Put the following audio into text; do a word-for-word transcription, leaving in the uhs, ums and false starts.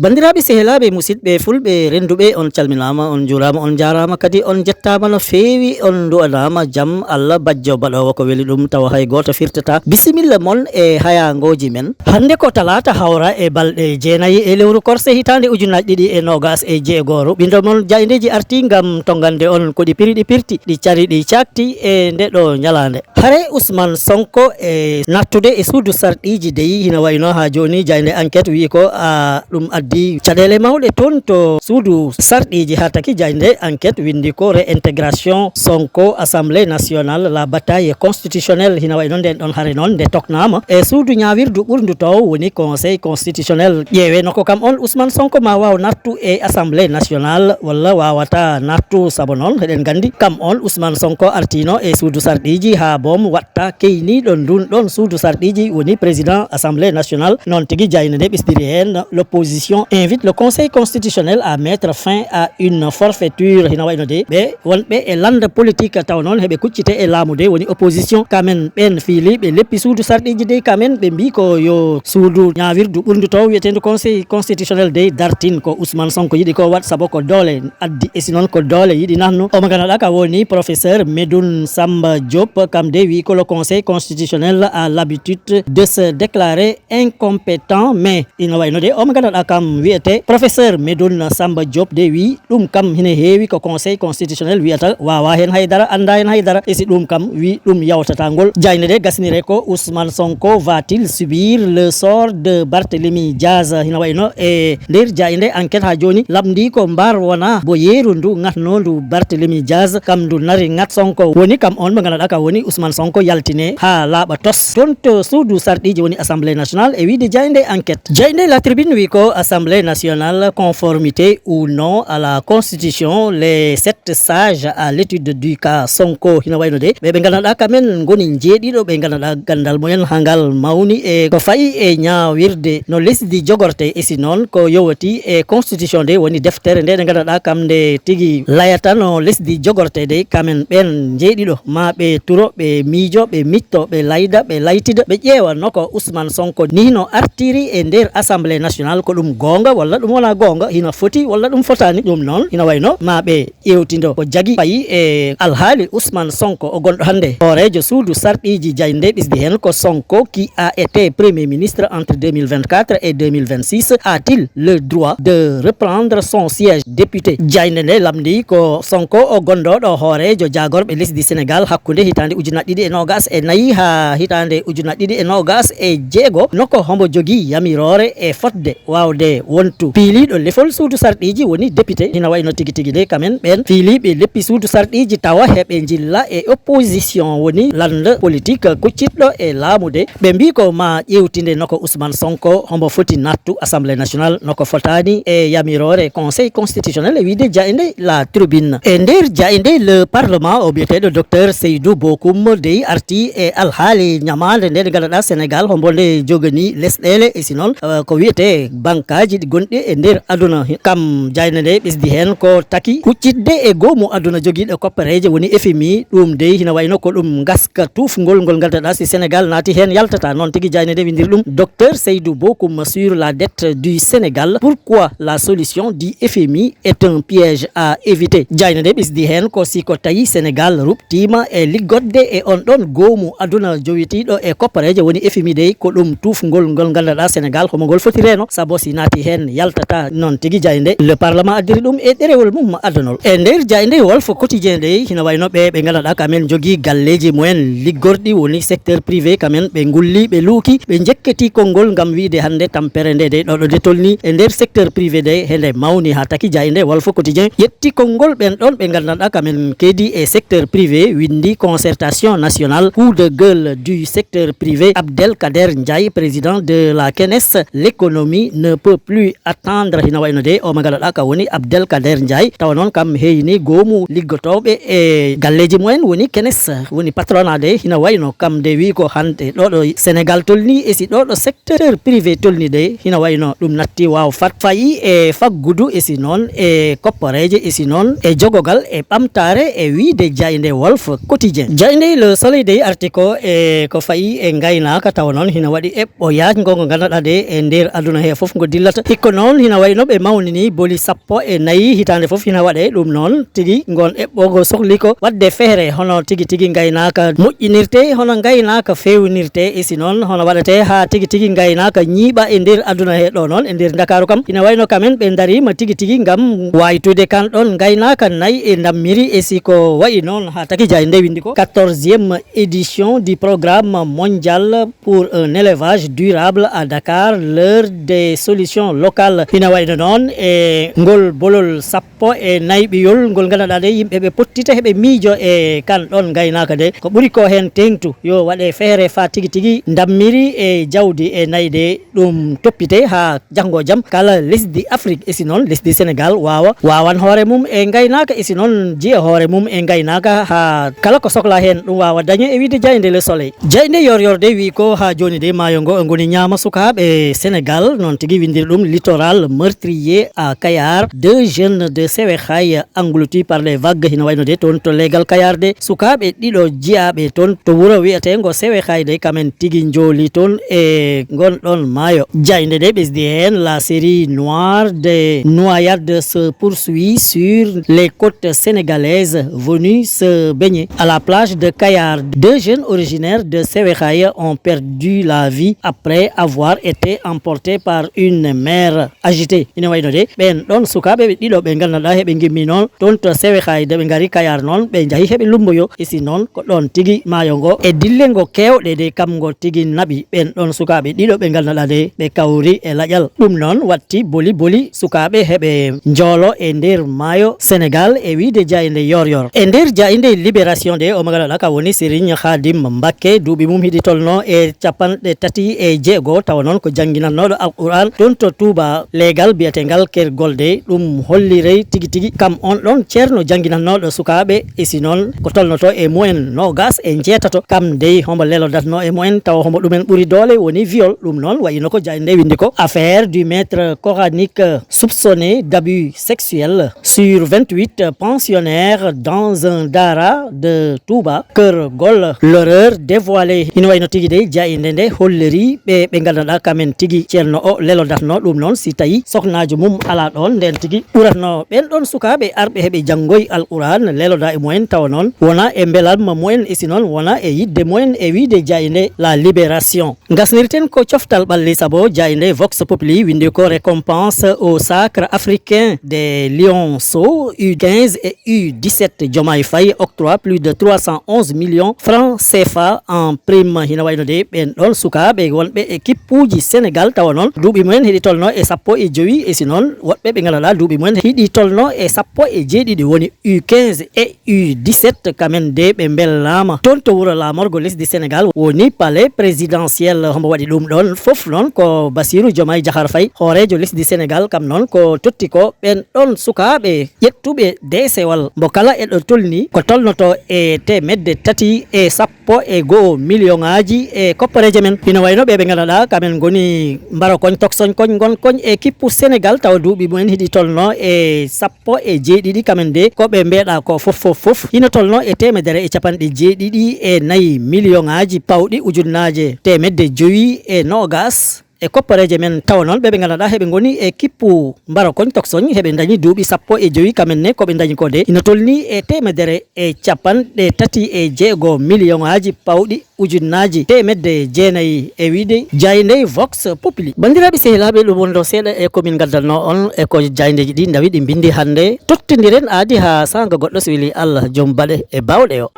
Banndiraaɓe, sehilaaɓe, musidɓe fulɓe rennduɓe, on calminaama, on njuuraama, on njaaraama kadi, on njettaama no feewi, on nduwanaama jam Allah bajjo baɗoowo ko weli ɗum, tawa hay gooto firtataa. Bisimilla mon e hayaangooji men. Hannde ko talaata, hawra e balɗe jeenayi e lewru korse, hitaande ujunaaji ɗiɗi e noogaas e jeego. Ruɓɓindo mon jaayndeeji artii ngam tonngande on ko ɗi piri, ɗi pirti, ɗi cari, ɗi caakti e nde ɗo ñalaande. Hare Ousmane Sonko e nattude e suudu sarɗiiji dey, hino wayno haa jooni jaaynde Enquête wiyi ko, a, ɗum addi caɗeele mawɗe toon to suudu sarɗiiji, haa taki jaaynde Enquête winndi ko réintégration Sonko Assemblée nationale, la bataille constitutionnelle, hino wayno nden ɗon hare noon nde toknaama e suudu ñaawirdu ɓurndu toon woni Conseil constitutionnel. Ƴeewe no ko kam on Ousmane Sonko ma waaw nattu e Assemblée nationale walla waawata nattu, sabu noon heɗen nganndi kam on Ousmane Sonko artiino e suudu sarɗiiji haa boom waɗ ta keyniiɗo ndun ɗon suudu sarɗiiji woni président Assemblée nationale. Noon tigi jaaynde nde ɓesdiri heen, l'opposition invite le Conseil constitutionnel à mettre fin à une forfaiture. Hino wayno de ɓe wonɓe e lannda politique taw noon heɓe kuccite e laamu de woni opposition. Kamen ɓeen fiiliiɓe leppi suudu sarɗiiji de kamen ɓe mbii ko yo suudu ñaawirdu ɓurndu toon wiyeteendu Conseil constitutionnel de dartin ko Ousmane Sonko yiɗi ko waɗ sabu ko doole addi. E si noon ko doole yiɗi nahnu. Omo ngannduɗaa ka woni professeur Medoune Samba Diop, kam de wi ko le Conseil constitutionnel a l'habitude de se déclarer incompétent, mais ina wayno de omo ngannduɗaa kam wiyete professeur Medoune Samba Diop de wi ɗum kam hine heewi ko Conseil constitutionnel wiyata, waawa heen haydara, annda heen haydara. E si ɗum kam wi ɗum yawtata ngol. Jaaynde de gasnire ko Ousmane Sonko va-t-il subir le sort de Barthélémy Diaz? Hina wayno e nder jaaynde Enquête haa jooni lamndi ko mbar wona bo yeeru ndu ŋatnoondu Barthélémy Diaz, kam ndu nari ŋat Sonko. Woni kam on mo ngannduɗaa ka woni Ousmane Sonko yaltine haa laaɓa tos. Toon to suudu sarɗiiji woni Assemblée nationale e wiide jaaynde Enquête. Jaaynde La Tribune wi ko Assemblée nationale conformité ou non à la constitution, les sept sages à l'étude du cas Sonko. Hina wayno de ɓe ɓe ngannduɗaa kamen ngoni njeeɗiɗo ɓe ngannduɗaa ganndal mumen haa ngal mawni e ko fayi e ñaawirde no lesdi jogorte, e si noon ko yowati e constitution de woni deftere nde nde ngannduɗaa kam nde tigi layata no lesdi jogorte de, kamen ɓeen njeeɗiɗo ma ɓe turo, ɓe miijo, ɓe mitto, ɓe layda, ɓe laytida, ɓe ƴeewa no ko Ousmane Sonko ni no artiri e nder Assemblée nationale, ko ɗum goonga walla ɗum wonaa goonga, hina foti walla ɗum fotaani. Ɗum noon hina wayno ma ɓe ƴeewtindo ko jagi fayi e alhaali Ousmane Sonko o gonɗo hannde hooreejo suudu sarɗiiji jaaynde ɓesdi heen ko Sonko qui a été premier ministre entre deux mille vingt-quatre et deux mille vingt-six a-t-il le droit de reprendre son siège député? Jaaynde nde lamndi ko Sonko o gondooɗo hooreejo jaagorɓe lesdi Sénégal hakkunde hitaande ujunnaji ɗiɗi e noogaas e nayi haa hitaande ujunnaji ɗiɗi e noogaas e jeego, no ko hombo jogii yamiroore e fotde waawde wontu piiliiɗo lefol suudu sarɗiiji woni député. Hina wayno tigi tigi de kamen ɓeen fiiliiɓe leppi suudu sarɗiiji tawa heɓe njilla e opposition woni lannda politique kuccitɗo e laamu de. Ɓe mbii ko ma ƴeewtinde no ko Ousmane Sonko hombo foti nattu Assemblée nationale, no ko fotaani e yamiroore Conseil constitutionnel e wiide jaaynde La Tribune. E nder jaaynde Le Parlement o biyeteeɗo docteur Seydou Bokoum dey arti e alhaali ñamaande nde nde ngannduɗaa Sénégal hombo nde jogani lesɗeele e si noon, eh, ko wiyetee bankaaji ɗi gonɗi e nder aduna. Kam jaaynde nde ɓesdi heen ko taki huccitde e goomu aduna jogiiɗo koppareeje woni F M I. Ɗum dey hina wayno ko ɗum ngaska tuufngol ngol ngannduɗaa si Sénégal naati heen yaltata. Noon tigi jaaynde nde winndiri ɗum docteur Seydou Bokoum sur la dette du Sénégal. Pourquoi la solution du F M I est un piège à éviter. Jaaynde nde ɓesdi heen ko si ko tawi Sénégal ruɓtiima e liggodde e on ɗon goomu aduna jowitiiɗo e koppareeje woni F M I dey ko ɗum tuufngol ngol ngannduɗaa Sénégal homo ngol foti reeno, sabu si naati heen yaltata. Noon tigi jaaynde Le Parlement addiri ɗum e ɗerewol mum adanol. E nder jaaynde Walf Quotidien dey hina wayno ɓe ɓe ngannduɗaa kamen jogii galleeji mumen liggorɗi woni secteur privé kamen ɓe ngulli, ɓe luuki, ɓe njekketi konngol ngam wiide hannde tampere nde dey ɗo ɗo nde tolni e nder secteur privé dey hende mawni haa taki jaaynde Walf Quotidien ƴetti konngol ɓen ɗon ɓe ngannduɗaa kamen keedi e secteur privé winndi concertation national, coup de gueule du secteur privé, Abdelkader Ndiaye, président de la kenes, l'économie ne peut plus attendre. Hina wayno de o magala ɗa ka woni Abdelkader Ndiaye, tawa noon kam heyni goomu liggotooɓe e galleeji mumen woni kenes, woni patronat de. Hina wayno kam de wi ko hande ɗo ɗo Sénégal tolni e si ɗo ɗo secteur privé tolni de, hina wayno ɗum natti waaw fat fayi e faggudu e si noon e kopporeeje e si noon e jogogal e ɓamtaare e wiide jayde Wolf Quotidien. Jayde Le Soleil dey arti ko e ko fayi e ngaynaaka, tawa noon hina waɗi eɓɓo yaajngo ngo ngannduɗaa de e nder aduna he fof ngo dillata. Hikko noon hina wayno ɓe mawnini boli sappo e nayi hitaande fof hina waɗe. Ɗum noon tigi ngon eɓɓo ngo sohli ko waɗde feere hono tigi tigi ngaynaaka moƴƴinirte, hono ngaynaaka feewnirte e si noon hono waɗate haa tigi tigi ngaynaaka ñiiɓa e nder aduna he ɗo noon e nder Ndakaaru kam. Hina wayno kamen ɓe ndariima tigi tigi ngam waytude kan ɗon ngaynaaka nayi e ndammiri e si ko wayi noon haa taki jay nde windi ko quatorzième édition du programme mondial pour un élevage durable à Dakar, l'heure des solutions locales. Hina wayno noon e ngol bolol sappo e nayi ɓiyol ngol ngannduɗaa de yimɓe ɓe pottita heɓe miijo e kan ɗon ngaynaaka de. Ko ɓuri ko heen teeŋtu yo waɗe feere faa tigi tigi ndammiri e jawdi e nayi de. Ɗum toppite haa janngo jam kala lesdi Afrik e si noon lesdi Sénégal waawa waawan hoore mum e ngaynaaka e si noon jiya hoore mum e ngaynaaka haa kala ko sohla heen ɗum waawa dañe e wiide jayde Le Soleil. Jayde yor yor de wi ko haa jooni de maayo ngo e ngoni ñaama sukaaɓe Sénégal, noon tigi winndiri ɗum littoral meurtrier à Kayar, deux jeunes de Sewekhay engloutis par les vagues. Hina wayno de toon to leegal Kayar de sukaaɓe ɗiɗo jiyaaɓe toon to wuro wiyeteengo Sewekhay de kamen tigi njooli toon e ngon ɗon maayo. Jayde de ɓesdi heen la série noire de noyade se poursuit sur les côtes sénégalaises venues se baigner à la plage de Kayar. Deux jeunes originaires de Sewekhay ont perdu la vie après avoir été emportés par une mer agitée. Ina wayno de ɓen ɗon sukaaɓe ɓe ɗiɗo ɓe ngannduɗaa heɓe ngimmi noon toon to Sewekhay de ɓe ngari Kayar noon ɓe njahi heɓe lumboyo. E si noon ko ɗon tigi maayo ngo e dille ngo keewɗe de kam ngo tigi naɓi ɓen ɗon sukaaɓe ɗiɗo ɓe ngannduɗaa de ɓe kawri e laƴal. Ɗum noon watti boli boli sukaaɓe heɓe njoolo e nder maayo Sénégal e wiide jayde yor yor. E nder jayde Libération de o magala ɗa ka woni Serigne Khadim Mbakke, duuɓi mum hiɗi tolno e capanɗe tati e jeego, tawa noon ko jannginannooɗo Alquran toon to Touba. Leegal biyetengal Kergol de ɗum hollirey tigi tigi kam on ɗon ceerno jannginannooɗo sukaaɓe, e si noon ko tolnoto e mumen noogas e njeetato. Kam dey homo lelodatno e mumen tawa homo ɗumen ɓuri doole woni viol. Ɗum noon wayino ko jayde windi ko affaire du maître coranique soupçonné d'abus sexuels sur vingt-huit pensionnaires dans un dara de Touba, Kër Gol. L'horreur dévoilée. Hino wayno tigi de jayde nde holliri ɓe ɓe ngannduɗaa kamen tigi ceerno o lelodatno ɗum noon si tawi sohnaajo mum alaa ɗoon nden tigi ɓuratno ɓen ɗoon sukaaɓe arɓe heɓe janngoy Alquran leloda e mumen tawa noon wona e mbelamma mumen e si noon wona e yidde mumen e wiide jayde La Libération. Ngasnirten ko coftal ɓalli sabu jayde Vox Populi windi ko récompense au sacre africain des lionceaux U quinze et U dix-sept Diomaye Faye octroie plus de trois cent onze millions francs C F A en prime. Hina wayno de ɓen ɗon sukaaɓe wonɓe e kippuuji Sénégal tawa noon duuɓi mumen hiɗi tolno e sappo e jowi e si noon woɗɓe ɓe ngannduɗaa duuɓi mumen hiɗi tolno e sappo e jeeɗiɗi woni U quinze e U dix-sept kamen de ɓe mbellaama toon to wuro laamorgo lesdi Sénégal woni palais présidentiel. Hombo waɗi ɗum ɗon fof noon ko Bassirou Diomaye Diakhar Faye hooreejo lesdi Sénégal kam noon ko totti ko ɓen ɗon sukaaɓe ƴettuɓe deesewal mbo kala eɗo tolni ko tolnoto e teemedde tati e sappo e go'o miliyoŋaaji e kopporeeje men. Hino wayno ɓe ɓe ngannduɗaa kamen ngoni mbaro koñ toksoñ koñ ngon koñ e kippu Sénégal tawa duuɓi mumen hiɗi tolno e sappo e jeeɗiɗi kamen de ko ɓe mbeeɗa ko fof fof fof hino tolno e teemedere e capanɗe jeeɗiɗi e nayi miliyoŋaaji pawɗi ujunnaaje teemedde jowi e noogas e kopporeeje men tawa noon ɓe ɓe ngannduɗaa heɓe ngoni e kippu mbaro koñ toksoñ heɓe ndañi duuɓi sappo e jowi kamen ne ko ɓe ndañi ko de ino tolni e teemedere e capanɗe tati e jeego miliyoŋaaji pawɗi ujunnaaji teemedde jeenayi e wiide jayde Vox Populi. Banndiraaɓe sehilaaɓe ɗum wonɗo seeɗa e ko min ngaddanno on e ko jayndeeji ɗi ndawi ɗi mbindi hannde tottindiren aadi haa saanga goɗɗo so weli Allah joom baɗe e baawɗe o.